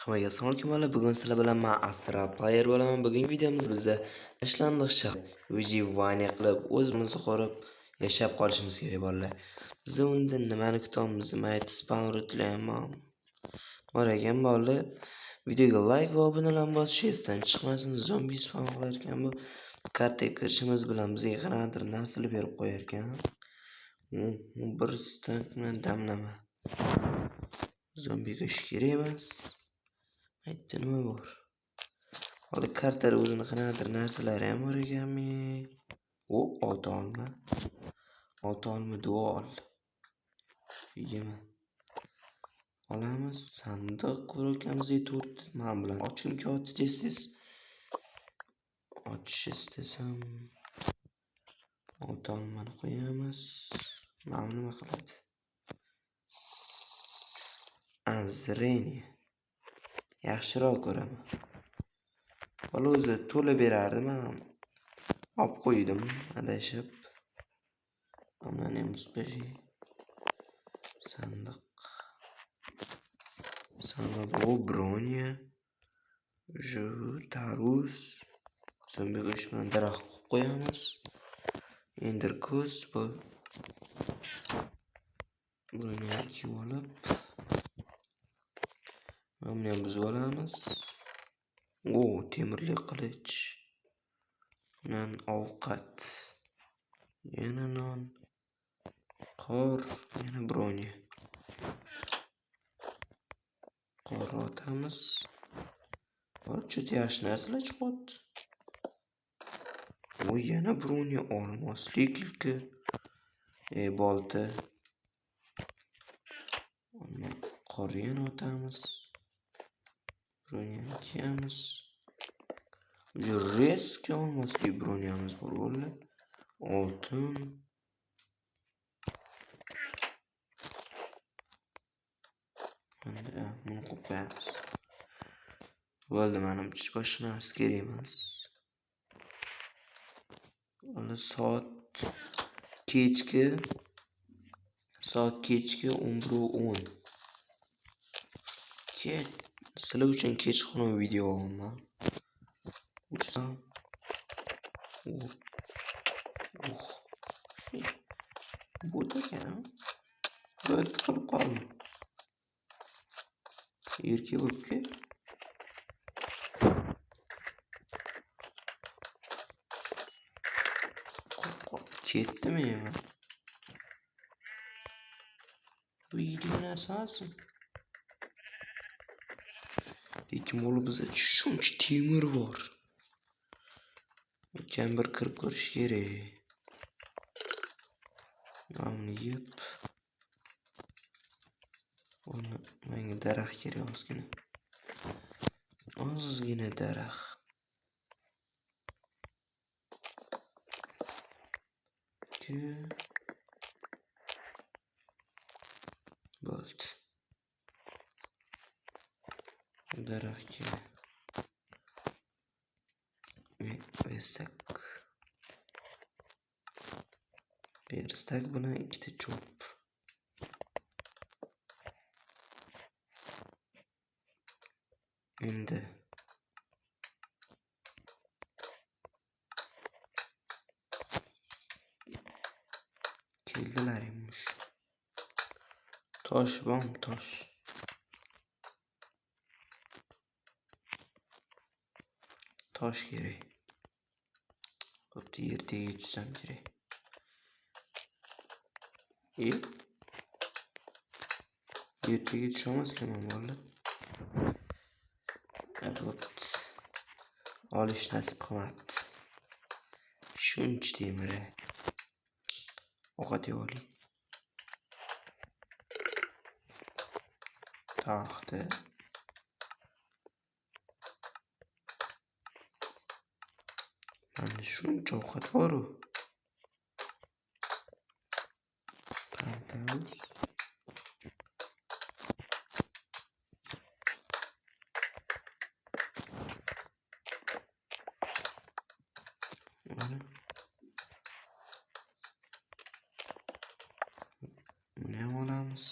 Hammaga assalomu alaykum bolalar. Bugun sizlar bilan men Astral Player bo'laman. Bugungi videomizda biza tashlandiq выживание qilib, o'zimizni qo'rib yashab qolishimiz kerak bolalar. Biz unda nimani kutamiz? Mayt spawn rutlayman. Bor ekan bolalar. Videoga like va obunalarni bosish esdan chiqmasin. Zombi spawn qilar ekan bu. Kartaga kirishimiz bilan bizga qanaqadir narsalar berib qo'yar ekan. Bir stak damlama. Zombiga ish kerak emas. Aytdi nima bor? Hali kartada o'zini qanaqadir narsalari ham bor ekanmi? O, olti olma. Olti olma duol. Yema. Olamiz. Sandiq ko'rayotganimizdek 4 man bilan ochim kelyapti tez-tez. Ochish istasam olti olmani qo'yamiz. Mana nima qiladi? Зрение. Yaxshiroq ko'raman. Bola o'zi to'la berardi, men olib qo'ydim adashib. Mana ham sandiq. Sandiq bu bronya. Shu tarvuz. Zombi go'sht bilan daraxt qo'yib qo'yamiz. Ender ko'z bu. Buni kiyib olib buni ham buzib olamiz. O, temirli qilich. Non ovqat. Yana non. Qor, yana bronya. Qor otamiz. Bor, juda yaxshi narsalar chiqyapti. O, yana bronya, olmosli kilka. Bolta. Qor yana otamiz. Bronyani kiyamiz. Уже резко olmosli bronyamiz bor bo'ldi. Oltin. Endi buni qo'yib qo'yamiz. Bo'ldi, menimcha boshqa narsa kerak emas. Hali soat kechki 11:10. Kech sizlar uchun kechqurun video olaman. Uçsam. Oh. Bu ekan. Bir tiqilib qoldim. Erkak bo'lib ket. Ketdimi men? Bu yeydigan narsa emasmi? Lekin bola bizda shuncha temir bor. Ekan bir kirib ko'rish kerak. Nonni yeb. Uni menga daraxt kerak ozgina. Ozgina daraxt. Bo'ldi. Daraxtga versak. Verstak bilan ikkita cho'p. Endi keldilar emish. Tosh bormi, tosh? Tosh kerak. Bo'pti, yer tagiga tushsam kerak. Yer tagiga tusholmas ekanman bolalar. Bo'pti. Olish nasib qilmabdi. Shuncha temir. Ovqat yeb oling. Taxta. Mana shuncha ovqat bor-u. Tarvuz. Mana. Buni ham olamiz.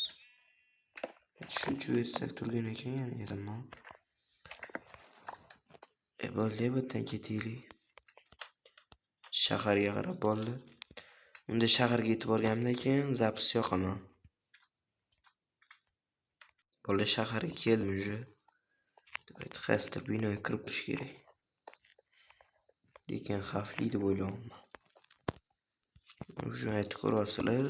Shuncha versak turgan ekan yana erimman. Bo'ldi, bu yerdan ketaylik. Shaharga qarab bo'ldi. Unda shaharga yetib borganimdan keyin zapis yoqaman. Bola shaharga keldim уже. Qaysidir binoga kirib kirish kerak. Lekin xavfli deb o'ylayapman. Уже aytib ko'ryapsizlar.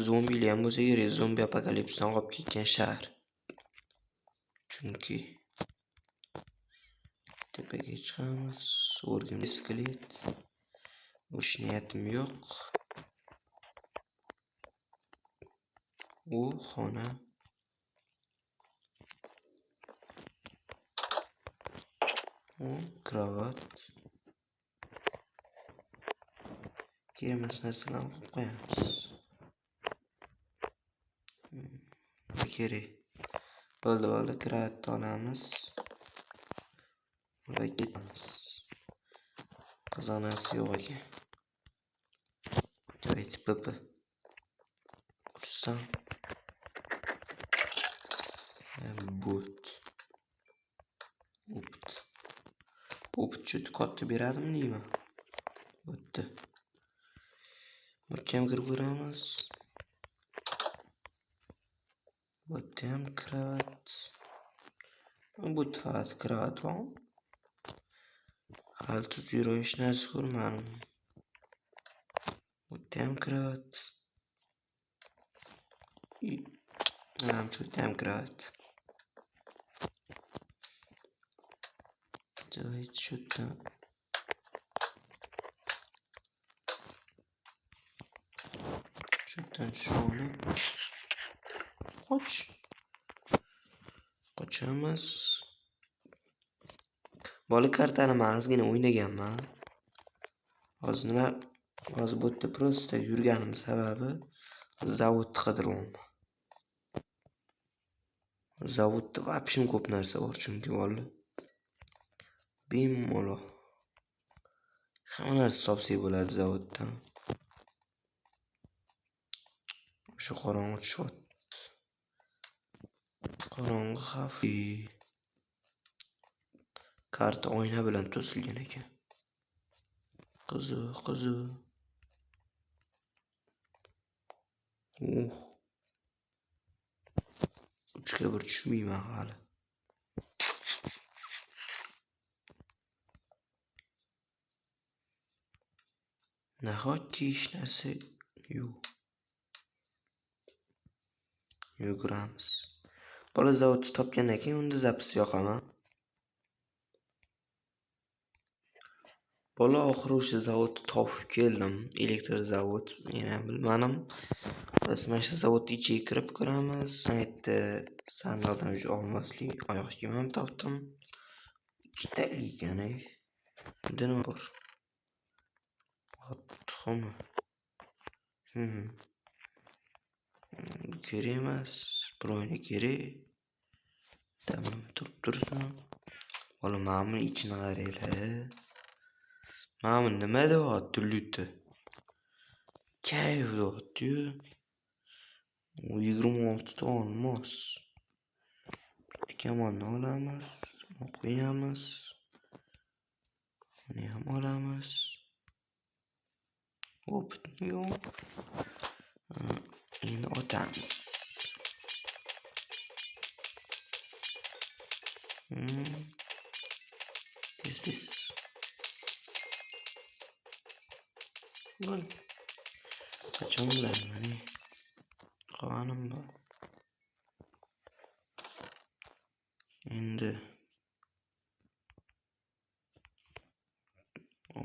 Zombilar ham bo'lsa kerak, zombi apokalipsdan qolib ketgan shahar. Chunki tepaga chiqamiz, o'rgim skelet. Urush niyatim yo'q. U xona. U kravat. Kerak emas narsalarni qo'yib qo'yamiz. Nima kerak? Bo'ldi, bo'ldi, kravatni olamiz. Va ketamiz. Qiziq narsa yo'q ekan. Давайте pp. Ursam. Bot. Opt. Opt juda katta beradimi deyman. O'tdi. Burga ham kirib ko'ramiz. Bu yerda ham kravat. Bu faqat kravat bor. Hali tuzukroq hech narsa ko'rmadim. Bu yerda ham kravat. Shu yerda ham kravat. Давайте shu yerdan tushib olib qoch. Qochamiz. Bola kartani men ozgina o'ynaganman. Hozir nima? Hozir bu yerda просто yurganim sababi zavodni qidiryapman. Zavodda вообще ko'p narsa bor chunki bola. Bemalol. Hamma narsa topsak bo'ladi zavoddan. O'sha qorong'i tushyapti. Qorong'i xavfli. Karta oyna bilan to'silgan ekan. Qiziq, qiziq. 3ga 1 tushmayman hali. Nahotki hech narsa yo'q. Yuguramiz. Bola zavodni topgandan keyin unda zapis yoqaman. Bola oxiri o'sha zavodni topib keldim. Elektr zavod, yana bilmadim. Biz mana shu zavodni ichiga kirib ko'ramiz. Yerda sandiqdan o'sha olmosli oyoq kiyim ham topdim. Ikkitalik ekan. Bunda nima bor? Ot tuxumi. Kerak emas, birovga kerak. Nima turib tursin. Bola mana buni ichini qaranglar. Mana bu nima deyapti lyuti? Kayf deyapti-yu. 26 ta olmos. Bitta kamonni olamiz, qo'yamiz. Buni ham olamiz. Opitni yo'q. Endi otamiz. Tez-tez. Bo'ldi. Qachon bo'ladi mana? Qovanim bor. Endi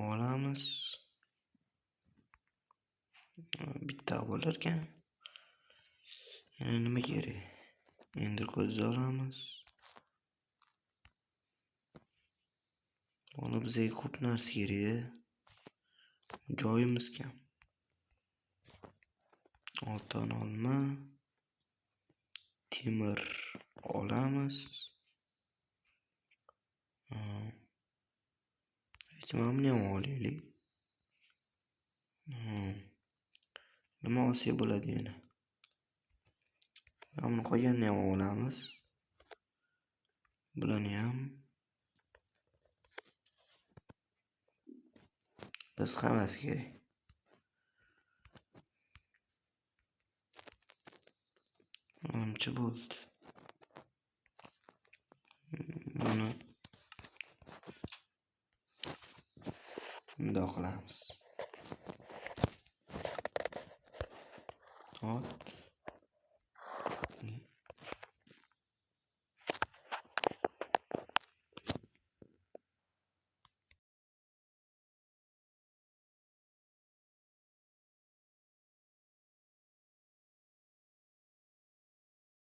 olamiz. Bitta bo'lar ekan. Yana nima kerak? Endi ko'zni olamiz. Bola bizga ko'p narsa kerak. Joyimiz kam. Oltin olma, temir olamiz. Mana buni ham olaylik. Nima olsak bo'ladi yana? Mana buni qolganini ham olamiz. Bularni ham. Biz hammasi kerak. Manimcha bo'ldi. Buni bundoq qilamiz. Hop.